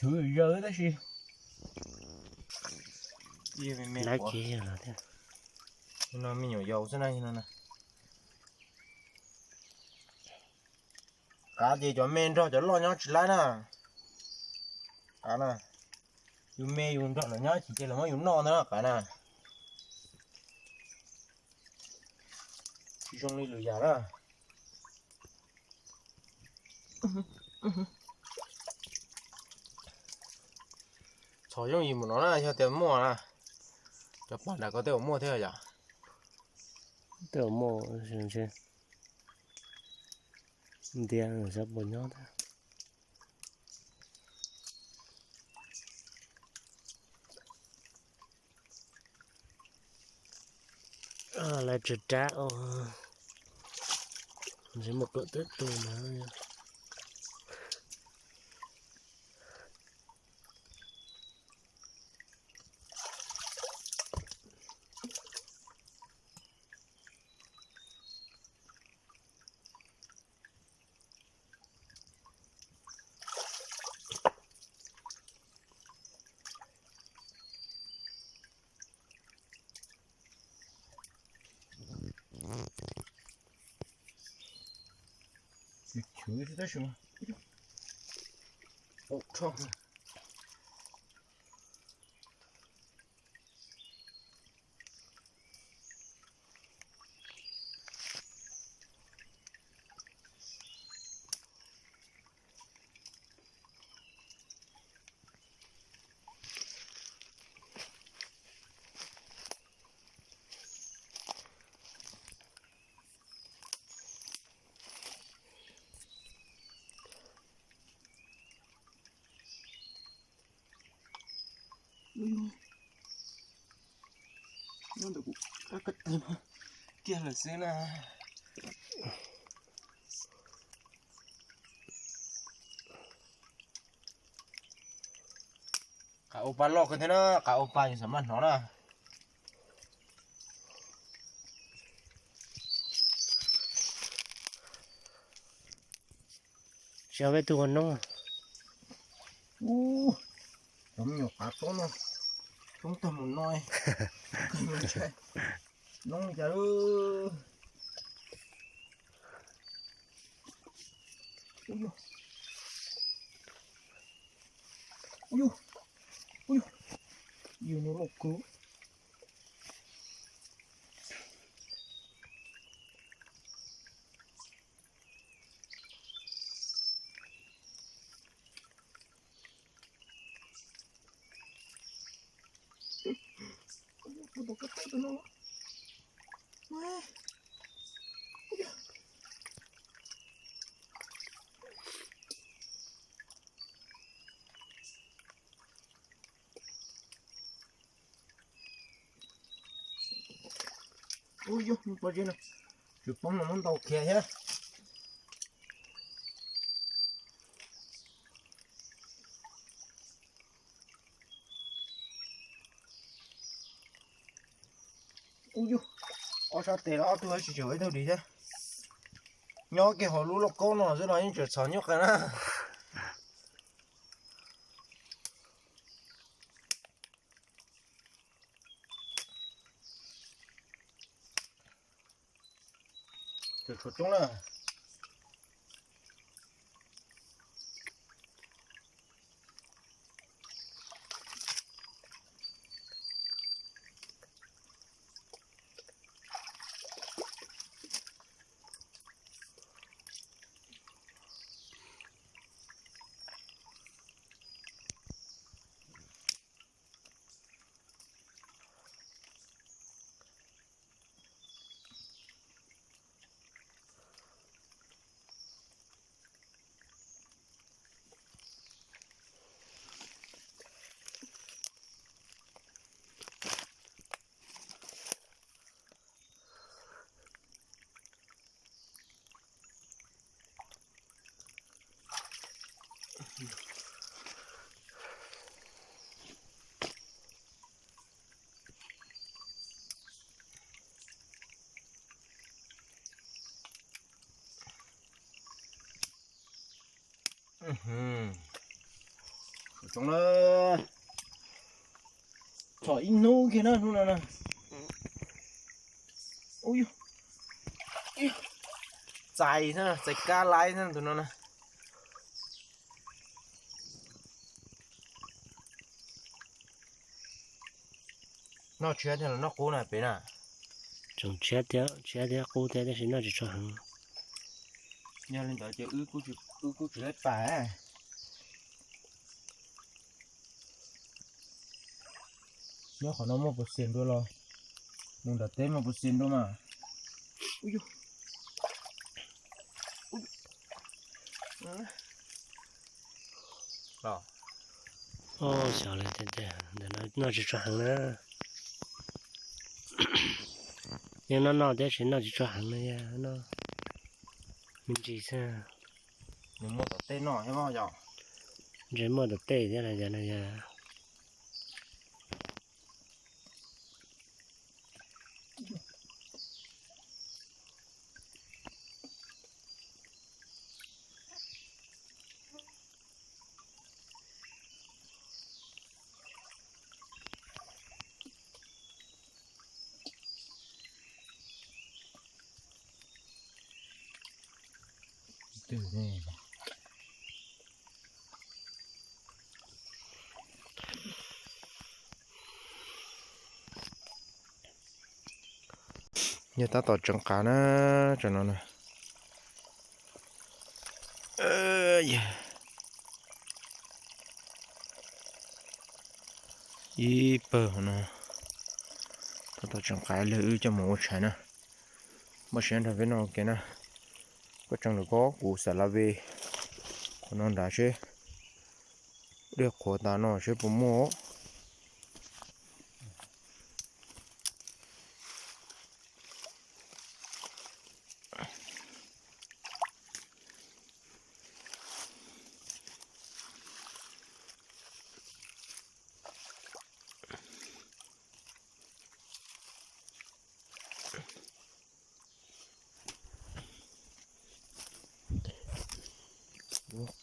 Khwv zaws tab sis lawv tsis yog los thiab. No me nyuam yaus xwb na no. Qav ces cov me nrog cov loj nyob tsis laib na. Qav na, yus me yus nrog lawv nyob ib chim ces lawv muab yus noj ntag na qav na. Tsis zoo li lwm yam na. Txhom yooj yim mus no na, yog tias muaj na. Cov pas nram ko tej zaum muaj thiab yom. Tej zaum muaj, ntiab xyov puas nyob thiab. Lawv tsav rab os, ntshe muaj kaum tawm tus na. Chwv tab sis Ntawm kuv qab koj tes mas kiag lawm xwb na. Qav ua pa loj kawg thiab na, qav ua pa yus xav maj hnov na. Tsis yog peb tug ua noob. Cov me nyuam qav toob no, toob tag mus no, noob cas. Ua yus, ua yus, yus no loj kawg. Ub yus, mus pov zeb no, tsis poob no muab ntaus khiav thiab. Ub yus, ob sab tes los ob tug tsis tseem ib tug dim thiab. Nyob kiag hauv lub lauj kaub no xwb los yeej tseem txhom nyuj qees na. Tseem tshuav coob na. Tsoom na, txhom ib hnub kiag na hnub no na. Ub, txais xwb, txais kab laib xwb tus no na. Noj tshiab thiab los noj qub na pem na. Tsoom tshiab thiab, tshiab thiab qub thiab tab sis noj tsis tshua heev. Yog li ntawd ces wb kuj tsis laib pam. Nyob qhov no muaj pus xias dua los mus nram teb muaj pus xias dua mas. Xyov li, noj tsis tshua heev na. Yeej noj noj thiab tab sis noj tsis tshua heev na, yog noj me ntsis xwb. Nws muaj tom tej no thiab yog? Ntshe muaj tom tej thiab na yog no yog. Yog tab tom tseev qav na, tseem no na. Ib pawg hauv no tab tom tseev qav, wb coj mus ua tshais na. Npaj siab nrog peb noj ua ke na. Koj tseev lawm ko, kuv xam la ve qhov no nrad seb, dej qhuav tas no seb puas muaj.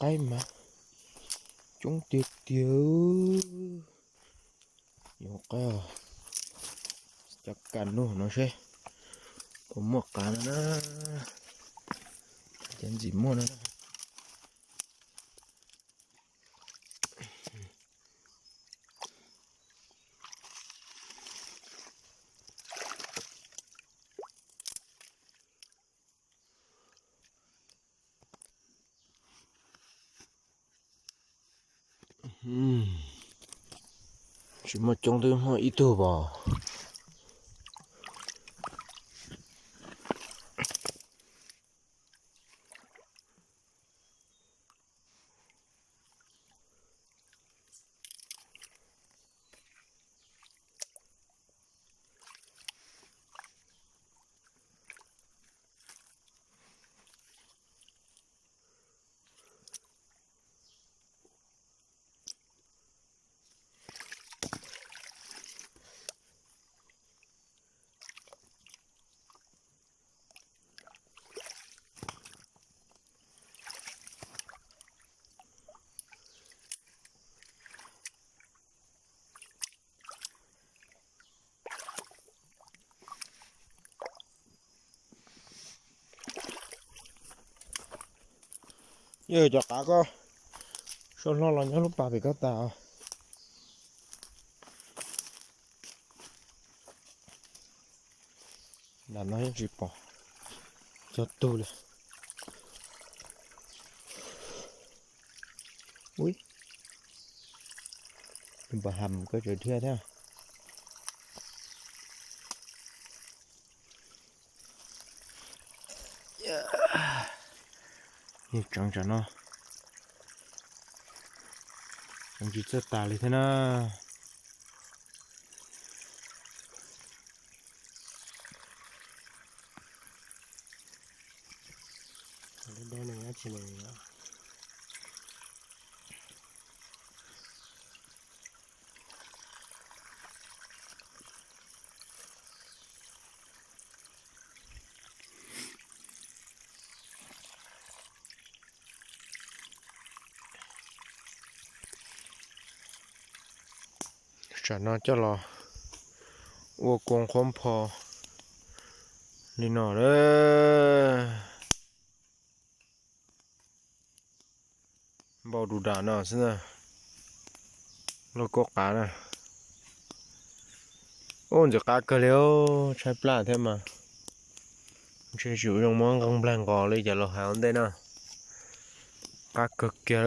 Qaib mas coob tiag tiag. Yuav qaib, cov kas nug no seb puas muaj qav no na. Cov ntxim muaj no na. Tsis muaj coob, twb muaj ib tug pom. Yog cov qav ko, sau hlo los nyob lub pas pem ko tas. Nram no yeej tsis pom cog tug li. Ui, npam ham koj tseem dhia thiab. Yeej tseev tsam no, tseev tsis txawj tas li thiab na. Tsam no coj los ua kua qhuab npho li no na. Npau du dam no xwb na. Lauj kaub qav na. Ub, ntxim qab kawg li, tshaib plab thiab mas. Ntshe tsis zoo muab nqee nplaig nqos li cov laus hais ua ntej na. Qab kawg kiag,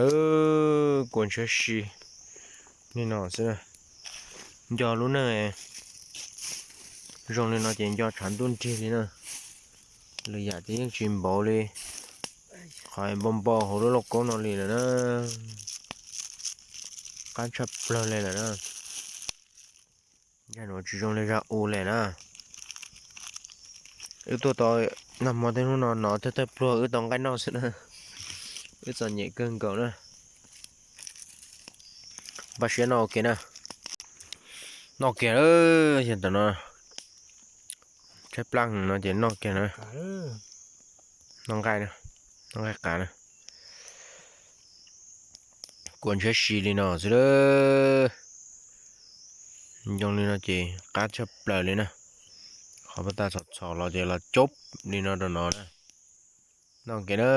kua ntshiab si li no xwb na. Nco lub neej zoo li no ces nco tshav ntuj nrig li na. Lwm yam ces yeej tsis npaum li qhov npau npau hauv lub lauj kaub no li lawm na. Qab tshaj plaws li lawm na. Zaj nuav tsis zoo li zaj u li na. Wb tuaj tau nag hmo tej hnub no nov thawj thawj pluag wb tau nqaij noj xwb na. Wb txom nyem kawg nkaus na. Npaj siab noj ua ke na. Noj kiag lawm, yog tam no tshaib plab no ces noj kiag na. Noj nqaij, noj nqaij qav na. Kua ntshiab si li no xwb lawm. Ncoo li no ces qab tshaj plaws li na. Qhov pab tas txhom txhom los ces los cob li no rau no na. Noj kiag na.